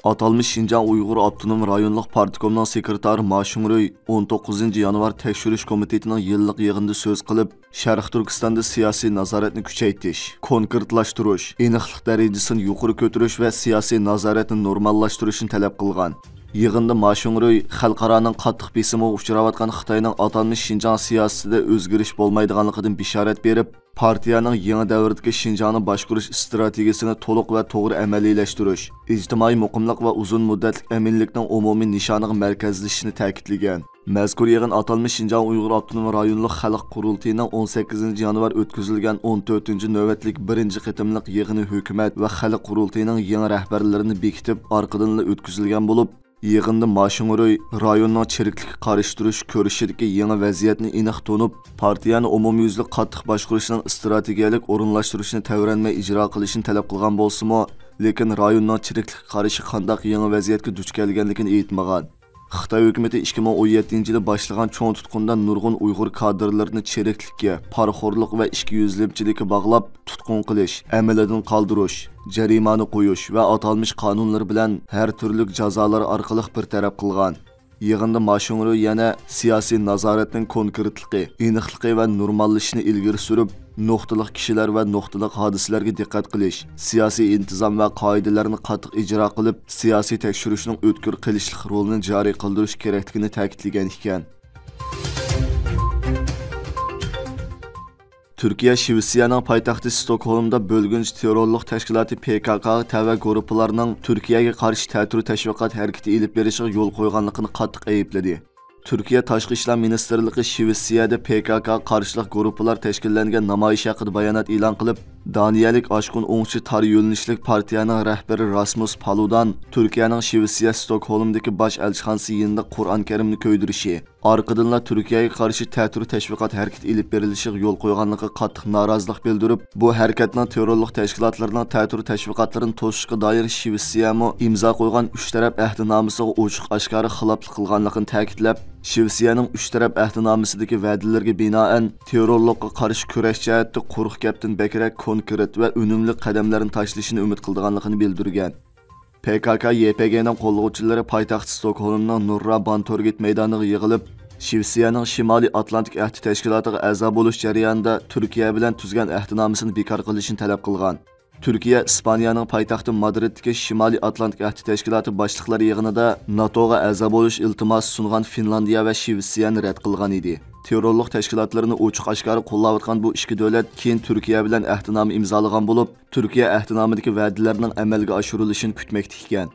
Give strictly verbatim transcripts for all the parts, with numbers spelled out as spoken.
ئاتالمىش شىنجاڭ ئۇيغۇر ئاپتونوم رايونلۇق پارتكومنىڭ سېكرېتارى ما شۇڭرۇي ئون توققۇزىنچى يانۋار تەكشۈرۈش كومىتېتىنىڭ يىللىق يىغىنىدا سۆز قىلىپ، شەرقىي تۈركىستاندا سىياسىي نازارەتنى كۈچەيتىش، كونكرېتلاشتۇرۇش، ئېنىقلىق دەرىجىسىنى يۇقىرى كۆتۈرۈش ۋە سىياسىي نازارەتنى نورماللاشتۇرۇشنى تەلەپ قىلغان. يىغىندا ما شۇڭرۇي خەلقئارانىڭ قاتتىق بېسىمىغا ئۇچراۋاتقان خىتاينىڭ ئاتالمىش شىنجاڭ سىياسىتىدە ئۆزگىرىش بولمايدىغانلىقىدىن بېشارەت بېرىپ، پارتىيەنىڭ يېڭى دەۋردىكى شىنجاڭنى باشقۇرۇش ئىستراتېگىيىسىنى تولۇق ۋە توغرا ئەمەلىيلەشتۈرۈش، ئىجتىمائىي مۇقىملىق ۋە ئۇزۇن مۇددەتلىك ئەمىنلىكنىڭ ئومۇمىي نىشانىغا مەركەزلىشىشنى تەكىتلىگەن. مەزكۇر يىغىن ئاتالمىش شىنجاڭ ئۇيغۇر ئاپتونوم رايونلۇق خەلق قۇرۇلتىيىنىڭ ئون سەككىزىنچى يانۋار ئۆتكۈزۈلگەن ئون تۆتىنچى نۆۋەتلىك بىرىنچى قېتىملىق يىغىنى ھۆكۈمەت ۋە خەلق قۇرۇلتىيىنىڭ يېڭى رەھبەرلىرىنى بېكىتىپ ئارقىدىنلا ئۆتكۈزۈلگەن بولۇپ، يىغىندا ما شۇڭرۇي رايوننىڭ چىرىكلىككە قارشى تۇرۇش كۈرىشىدىكى يېڭى ۋەزىيەتنى ئېنىق تونۇپ، پارتىيەنى ئومۇميۈزلۈك قاتتىق باشقۇرۇشنىڭ ئىستراتېگىيەلىك ئورۇنلاشتۇرۇشىنى تەۋرەنمەي ئىجرا قىلىشنى تەلەپ قىلغان بولسىمۇ، لېكىن رايوننىڭ چىرىكلىككە قارشى قانداق يېڭى ۋەزىيەتكە دۇچ كەلگەنلىكىنى ئېيتمىغان. خىتاي ھۆكۈمىتى ئىككى مىڭ ئون يەتتىنچى يىلى باشلىغان چوڭ تۇتقۇندا نۇرغۇن ئۇيغۇر كادىرلىرىنى چىرىكلىككە، پارىخورلۇق ۋە ئىچكى يۈزلىمىچىلىككە باغلاپ، تۇتقۇن قىلىش، ئەمەلدىن قالدۇرۇش، جەرىمانە قويۇش ۋە ئاتالمىش قانۇنلىرى بىلەن ھەر تۈرلۈك جازالار ئارقىلىق بىر تەرەپ قىلغان. يىغىندا ما شۇڭرۇي يەنە سىياسىي نازارەتنىڭ كونكرېتلىقى، ئېنىقلىقى ۋە نورماللىشىشىنى ئىلگىرى سۈرۈپ، نۇقتىلىق كىشىلەر ۋە نۇقتىلىق ھادىسىلەرگە دىققەت قىلىش، سىياسىي ئىنتىزام ۋە قائىدىلەرنى قاتتىق ئىجرا قىلىپ، سىياسىي تەكشۈرۈشنىڭ ئۆتكۈر قىلىشلىق رولىنى جارى قىلدۇرۇش كېرەكلىكىنى تەكىتلىگەن ئىكەن. تۈركىيە شىۋېتسىيەنىڭ پايتەختى ستوكھولمدا بۆلگۈنچى تېررورلۇق تەشكىلاتى پې كا كاغا تەۋە گۇرۇپپىلارنىڭ تۈركىيەگە قارشى تەتۈر تەشۋىقات ھەرىكىتى ئېلىپ بېرىشىغا يول قويغانلىقىنى قاتتىق ئەيىبلىدى. تۈركىيە تاشقى ئىشلار مىنىستىرلىقى شىۋېتسىيەدە پې كا كاغا قارشىلىق گۇرۇپپىلار تەشكىللەنگەن نامايىش ھەققىدە بايانات ئېلان قىلىپ، دانىيەلىك ئاشقۇن ئوڭچى تار يۆنىلىشلىك پارتىيەنىڭ رەھبىرى راسمۇس پالۇدان تۈركىيەنىڭ شىۋېتسىيە ستوكھولمدىكى باش ئەلچىخانىسى يېنىدا قۇرئان كەرىمنى كۆيدۈرۈشى، ئارقىدىنلا تۈركىيەگە قارشى تەتۈر تەشۋىقات ھەرىكىتى ئېلىپ بېرىلىشىغا يول قويغانلىقىغا قاتتىق نارازىلىق بىلدۈرۈپ، بۇ ھەرىكەتنىڭ تېررورلۇق تەشكىلاتلىرىنىڭ تەتۈر تەشۋىقاتلىرىنى توسۇشقا دائىر شىۋېتسىيەمۇ ئىمزا قويغان ئۈچ تەرەپ ئەھدىنامىسىغا ئوچۇق ئاشكارا خىلاپلىق قىلغانلىقىنى تەكىتلەپ، شىۋېتسىيەنىڭ ئۈچ تەرەپ ئەھدىنامىسىدىكى ۋەدىلىرىگە بىنائەن، تېررورلۇققا قارشى كۈرەش جەھەتتە قۇرۇق گەپتىن بەكرەك كونكرېت ۋە ئۈنۈملۈك قەدەملەرنى تاشلىشىنى ئۈمىد قىلىدىغانلىقىنى بىلدۈرگەن. پې كا كا يې پې گېنىڭ قوللىغۇچىلىرى پايتەخت ستوكھولمنىڭ نۇررا بانتورگېت مەيدانىغا يىغىلىپ، شىۋېتسىيەنىڭ شىمالىي ئاتلانتىك ئەھدى تەشكىلاتىغا ئەزا بولۇش جەريانىدا تۈركىيە بىلەن تۈزگەن ئەھدىنامىسىنى بىكار قىلىشنى تەلەپ قىلغان. تۈركىيە ئىسپانىيەنىڭ پايتەختى مادرىدتىكى شىمالىي ئاتلانتىك ئەھدى تەشكىلاتى باشلىقلار يىغىنىدا ناتوغا ئەزا بولۇش ئىلتىماسى سۇنغان فىنلاندىيە ۋە شىۋېتسىيەنى رەت قىلغان ئىدى. تېررورلۇق تەشكىلاتلىرىنى ئوچۇق ئاشكارا قوللاۋاتقان بۇ ئىككى دۆلەت كېيىن تۈركىيە بىلەن ئەھدىنامە ئىمزالىغان بولۇپ، تۈركىيە ئەھدىنامىدىكى ۋەدىلەرنىڭ ئەمەلگە ئاشۇرۇلۇشىنى كۈتمەكتە ئىكەن.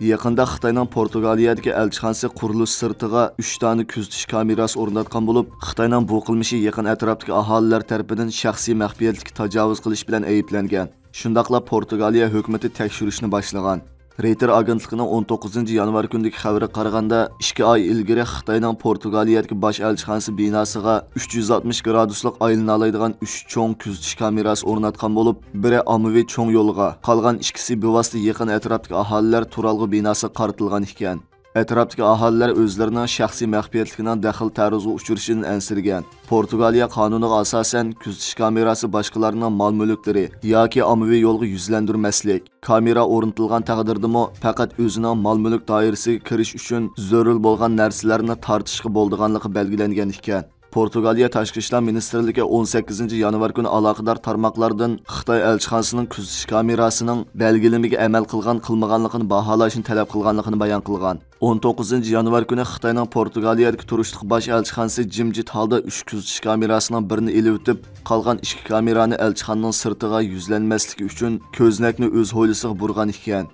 يېقىندا خىتاينىڭ پورتۇگالىيەدىكى ئەلچىخانىسى قۇرۇلۇش سىرتىغا ئۈچ دانە كۆزىتىش كامېراسى ئورناتقان بولۇپ، خىتاينىڭ بۇ قىلمىشى يېقىن ئەتراپتىكى ئاھالىلەر تەرىپىدىن شەخسىي مەخپىيەتلىككە تاجاۋۇز قىلىش بىلەن ئەيىبلەنگەن. شۇنداقلا پورتۇگالىيە ھۆكۈمىتى تەكشۈرۈشنى باشلىغان. رېيتېر ئاگېنتلىقىنىڭ ئون توققۇزىنچى يانۋار كۈنىدىكى خەۋىرىگە قارىغاندا، ئىككى ئاي ئىلگىرى خىتاينىڭ پورتۇگالىيەدىكى باش ئەلچىخانىسى بىناسىغا ئۈچ يۈز ئاتمىش گرادۇسلۇق ئايلىنالايدىغان ئۈچ چوڭ كۆزىتىش كامېراسى ئورناتقان بولۇپ، بىرى ئاممىۋى چوڭ يولغا، قالغان ئىككىسى بىۋاسىتە يېقىن ئەتراپتىكى ئاھالىلەر تۇرالغۇ بىناسىغا قارىتىلغان ئىكەن. ئەتراپتىكى ئاھالىلەر ئۆزلىرىنىڭ شەخسىي مەخپىيەتلىكىنىڭ دەخلى تەرۇزىغا ئۇچرىشىدىن ئەنسىرىگەن. پورتۇگالىيە قانۇنىغا ئاساسەن، كۆزىتىش كامېراسى باشقىلارنىڭ مال-مۈلۈكلىرى ياكى ئاممىۋى يولغا يۈزلەندۈرمەسلىك، كامېرا ئورنىتىلغان تەقدىردىمۇ پەقەت ئۆزىنىڭ مال-مۈلۈك دائىرىسىگە كىرىش ئۈچۈن زۆرۈر بولغان نەرسىلەرنى تارتىشقا بولىدىغانلىقى بەلگىلەنگەن ئىكەن. پورتۇگالىيە تاشقى ئىشلار مىنىستىرلىكى ئون سەككىزىنچى يانۋار كۈنى ئالاقىدار تارماقلاردىن خىتاي ئەلچىخانىسىنىڭ كۆزىتىش كامېراسىنىڭ بەلگىلىمىگە ئەمەل قىلغان-قىلمىغانلىقىنى باھالاشنى تەلەپ قىلغانلىقىنى بايان قىلغان. ئون توققۇزىنچى يانۋار كۈنى خىتاينىڭ پورتۇگالىيەدىكى تۇرۇشلۇق باش ئەلچىخانىسى جىمجىت ھالدا ئۈچ كۆزىتىش كامېراسىنىڭ بىرىنى ئېلىۋېتىپ، قالغان ئىككى كامېرانى ئەلچىخانىنىڭ سىرتىغا يۈزلەنمەسلىكى ئۈچۈن كۆزنەكنى ئۆز ھويلىسىغا بۇرىغان ئىكەن.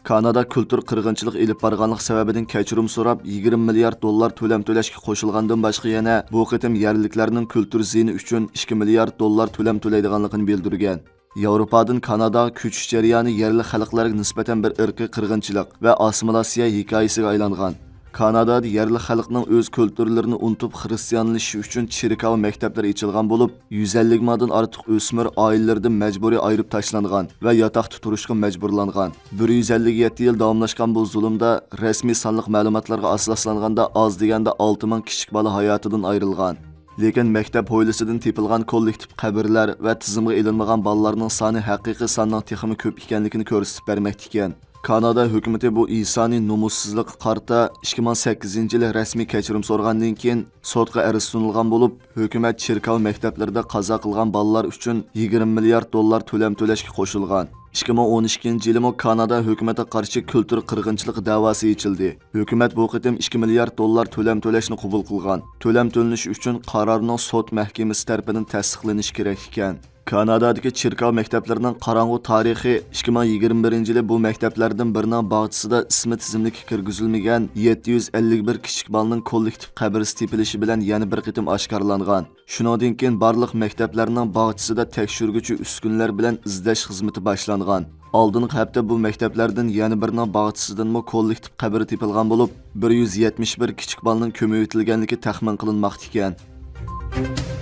كانادا كۈلتۈر قىرغىنچىلىق ئېلىپ بارغانلىق سەۋەبىدىن كەچۈرۈم سوراپ، يىگىرمە مىليارد دوللار تۆلەم تۆلەشكە قوشۇلغاندىن باشقا، يەنە بۇ قېتىم يەرلىكلەرنىڭ كۈلتۈر زىيىنى ئۈچۈن ئىككى مىليارد دوللار تۆلەم تۆلەيدىغانلىقىنى بىلدۈرگەن. ياۋروپادىن كاناداغا كۆچۈش جەريانى يەرلىك خەلقلەرگە نىسبەتەن بىر ئىرقىي قىرغىنچىلىق ۋە ئاسسىمىلياتسىيە ھېكايىسىگە ئايلانغان. كانادادا يەرلىك خەلقنىڭ ئۆز كۈلتۈرلىرىنى ئۇنتۇپ، خىرىستىيانلىشىشى ئۈچۈن چېركاۋ مەكتەپلىرى ئېچىلغان بولۇپ، يۈز ئەللىك مىڭدىن ئارتۇق ئۆسمۈر ئائىلىلىرىدىن مەجبۇرىي ئايرىپ تاشلانغان ۋە ياتاقتا تۇرۇشقا مەجبۇرلانغان. بىر يۈز ئەللىك يەتتە يىل داۋاملاشقان بۇ زۇلۇمدا رەسمىي سانلىق مەلۇماتلارغا ئاساسلانغاندا، ئاز دېگەندە ئالتە مىڭ كىشىلىك بالا ھاياتىدىن ئايرىلغان. لېكىن مەكتەپ ھويلىسىدىن تېپىلغان كوللېكتىپ قەبرىلەر ۋە تىزىمغا ئېلىنمىغان بالىلارنىڭ سانى ھەقىقىي ساننىڭ تېخىمۇ كۆپ ئىكەنلىكىنى كۆرسىتىپ بەرمەكتە ئىكەن. كانادا ھۆكۈمىتى بۇ ئىنسانىي نومۇسسىزلىققا قارىتا ئىككى مىڭ سەككىزىنچى يىلى رەسمىي كەچۈرۈم سورىغاندىن كېيىن سوتقا ئەرز سۇنۇلغان بولۇپ، ھۆكۈمەت چېركاۋ مەكتەپلىرىدە قازا قىلغان بالىلار ئۈچۈن يىگىرمە مىليارد دوللار تۆلەم تۆلەشكە قوشۇلغان. ئىككى مىڭ ئون ئىككىنچى يىلىمۇ كانادا ھۆكۈمىتىگە قارشى كۈلتۈر قىرغىنچىلىقى دەۋاسى ئېچىلدى. ھۆكۈمەت بۇ قېتىم ئىككى مىليارد دوللار تۆلەم تۆلەشنى قوبۇل قىلغان. تۆلەم تۆلىنىش ئۈچۈن قارارنىڭ سوت مەھكىمىسى تەرىپىدىن تەستىقلىنىشى كېرەك ئىكەن. كانادادىكى چېركاۋ مەكتەپلىرىنىڭ قاراڭغۇ تارىخى. ئىككى مىڭ يىگىرمە بىرىنچى يىلى بۇ مەكتەپلەردىن بىرىنىڭ باغچىسىدا ئىسمى تىزىملىككە كىرگۈزۈلمىگەن يەتتە يۈز ئەللىك بىر كىچىك بالىنىڭ كوللېكتىپ قەبرىسى تېپىلىشى بىلەن يەنە بىر قېتىم ئاشكارىلانغان. شۇنىڭدىن كېيىن بارلىق مەكتەپلەرنىڭ باغچىسىدا تەكشۈرگۈچى ئۈسكۈنىلەر بىلەن ئىزدەش خىزمىتى باشلانغان. ئالدىنقى ھەپتە بۇ مەكتەپلەردىن يەنە بىرىنىڭ باغچىسىدىنمۇ كوللېكتىپ قەبرە تېپىلغان بولۇپ، بىر يۈز يەتمىش بىر كىچىك بالىنىڭ كۆمۈۋېتىلگەنلىكى تەخمىن قىلىنماقتا ئىكەن.